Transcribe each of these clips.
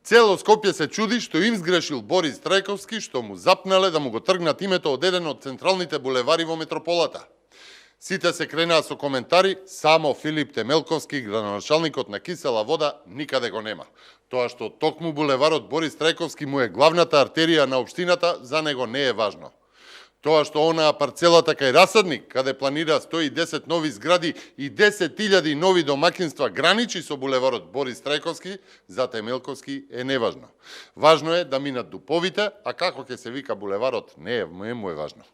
Цело Скопје се чуди што им сгрешил Борис Трајковски, што му запнале да му го тргнат името од еден од централните булевари во метрополата. Сите се кренаа со коментари, само Филип Темелковски, градоначалникот на Кисела вода, никаде го нема. Тоа што токму булеварот Борис Трајковски му е главната артерија на општината, за него не е важно. Тоа што онаа парцелата кај Расадник, каде планира 110 нови згради и 10.000 нови домакинства граничи со булеварот Борис Трајковски, за Темелковски е неважно. Важно е да минат дуповите, а како ќе се вика булеварот, не му е важно.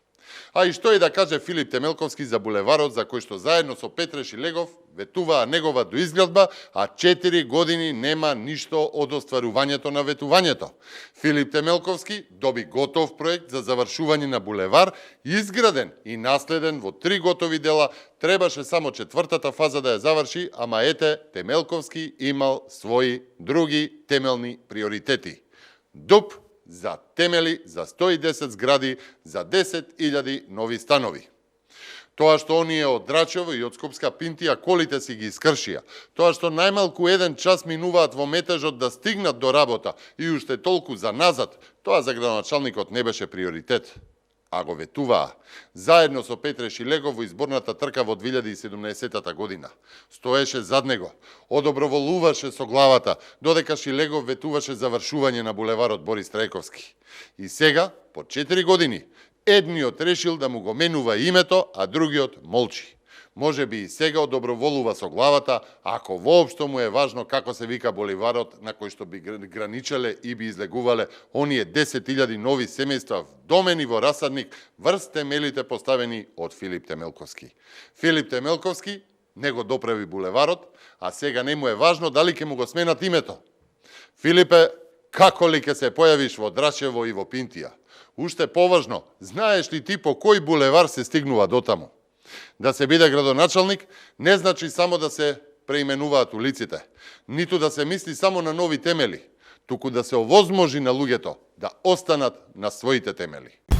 А и што е да каже Филип Темелковски за булеварот, за кој што заедно со Петре Шилегов ветуваа негова доизградба, а 4 години нема ништо од остварувањето на ветувањето. Филип Темелковски доби готов проект за завршување на булевар, изграден и наследен во 3 готови дела, требаше само 4-та фаза да ја заврши, ама ете, Темелковски имал своји други темелни приоритети. Дуп за темели, за 110 згради, за 10.000 нови станови. Тоа што оние од Драчево и од Скопска Пинтија колите си ги искршија. Тоа што најмалку 1 час минуваат во метежот да стигнат до работа и уште толку за назад, тоа за градоначалникот не беше приоритет. А го ветуваа. Заедно со Петре Шилегов во изборната трка во 2017 година. Стоеше зад него, одоброволуваше со главата, додека Шилегов ветуваше завршување на булеварот Борис Трајковски. И сега, по 4 години, едниот решил да му го менува името, а другиот молчи. Може би и сега одоброволува со главата, ако воопшто му е важно како се вика булеварот на кој што би граничеле и би излегувале оние 10.000 нови семејства вдомени во Расадник врз темелите поставени од Филип Темелковски. Филип Темелковски не го доправи булеварот, а сега не му е важно дали ќе му го сменат името. Филипе, како ли ќе се појавиш во Драчево и во Пинтија? Уште поважно, знаеш ли ти по кој булевар се стигнува дотаму? Да се биде градоначалник не значи само да се преименуваат улиците, ниту да се мисли само на нови темели, туку да се овозможи на луѓето да останат на своите темели.